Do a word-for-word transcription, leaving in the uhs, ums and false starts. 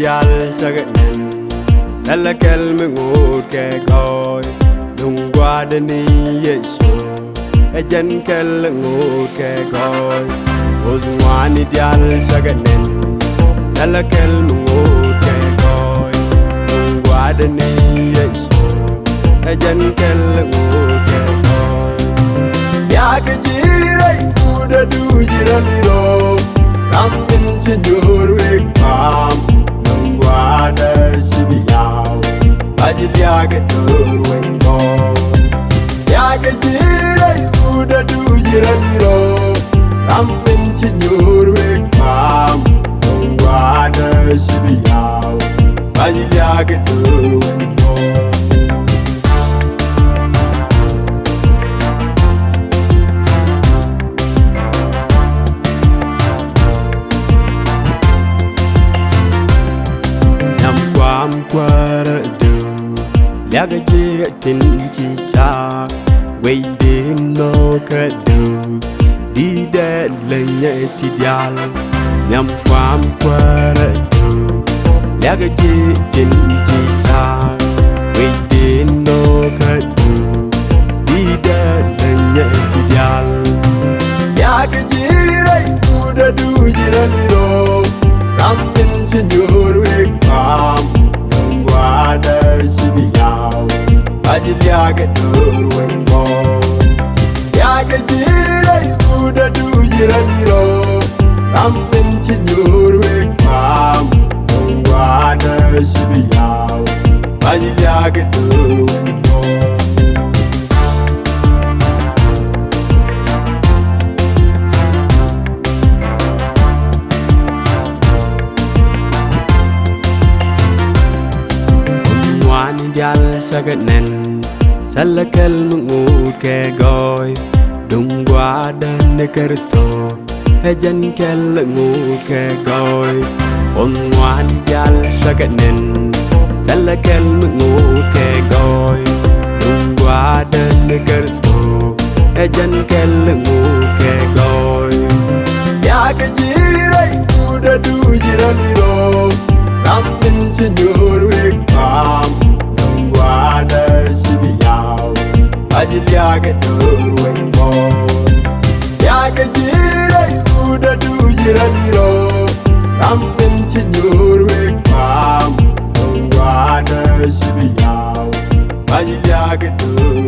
Diaal cakɛ nɛn, thilɛ kɛl mi ŋot kɛ gɔɔy, duŋ gua̱a̱dɛ ni Yecu, ɛ jɛn kɛl ŋot kɛ gɔɔy. Ɣöö ŋuani diaal cakɛ nɛn, thilɛ kɛl mi ŋot kɛ gɔɔy, duŋ gua̱a̱dɛ ni Yecu, ɛ jɛn kɛl ŋot kɛ gɔɔy. Liakɛ ji̱ rɛy kudɛ du ji̱ rɛl irɔ, ram min ci nyuur wek pa̱a̱m, duŋ gua̱a̱dɛ ci bi yaw, ba ji̱ liakɛ döör wek bɔ. Liakɛ ji̱ rɛy kudɛ du ji̱ rɛl irɔ, ram min ci nyuur wek pa̱a̱m, duŋ gua̱a̱dɛ ci bi yaw, ba ji̱ liakɛ döör wek bɔ. Nhiam kua̱m kuäärä döök, liakɛ ji̱ tin ci caak, guey di nhökä döök, di dee lenyɛ ti diaal. Nhiam kua̱m kuäärä döök, liakɛ ji̱ tin ci caak, guey di nhökä döök, di dee lenyɛ ti diaal. Liakɛ ji̱ rɛy kudɛ du ji̱ rɛl irɔ, ram min ci nyuur wek pa̱a̱m, duŋ gua̱a̱dɛ ci bi yaw, ba ji̱ liakɛ döör wek bɔ. Liakɛ ji̱ rɛy kudɛ du ji̱ rɛl irɔ, ram min ci nyuur wek pa̱a̱m, duŋ gua̱a̱dɛ ci bi yaw, ba ji̱ liakɛ döör wek bɔ. Ŋuani diaal cakɛ nɛn, thilɛ kɛl mi ŋot kɛ gɔɔy, duŋ gua̱a̱dɛ ni Kritho, ɛ jɛn kɛl ŋot kɛ gɔɔy. Ɣöö ŋuani diaal cakɛ nɛn, thilɛ kɛl mi ŋot kɛ gɔɔy, duŋ gua̱a̱dɛ ni Kritho, ɛ jɛn kɛl ŋot kɛ gɔɔy. Liakɛ ji̱ rɛy kudɛ du ji̱ rɛl irɔ, ram min ci nyuur wek pa̱a̱m, duŋ gua̱a̱dɛ ci bi yaw, ba ji̱ liakɛ döör wek bɔ. Liakɛ ji̱ rɛy kudɛ du ji̱ rɛl irɔ, ram min ci nyuur wek pa̱a̱m, duŋ gua̱a̱dɛ ci bi yaw, ba ji̱ liakɛ döör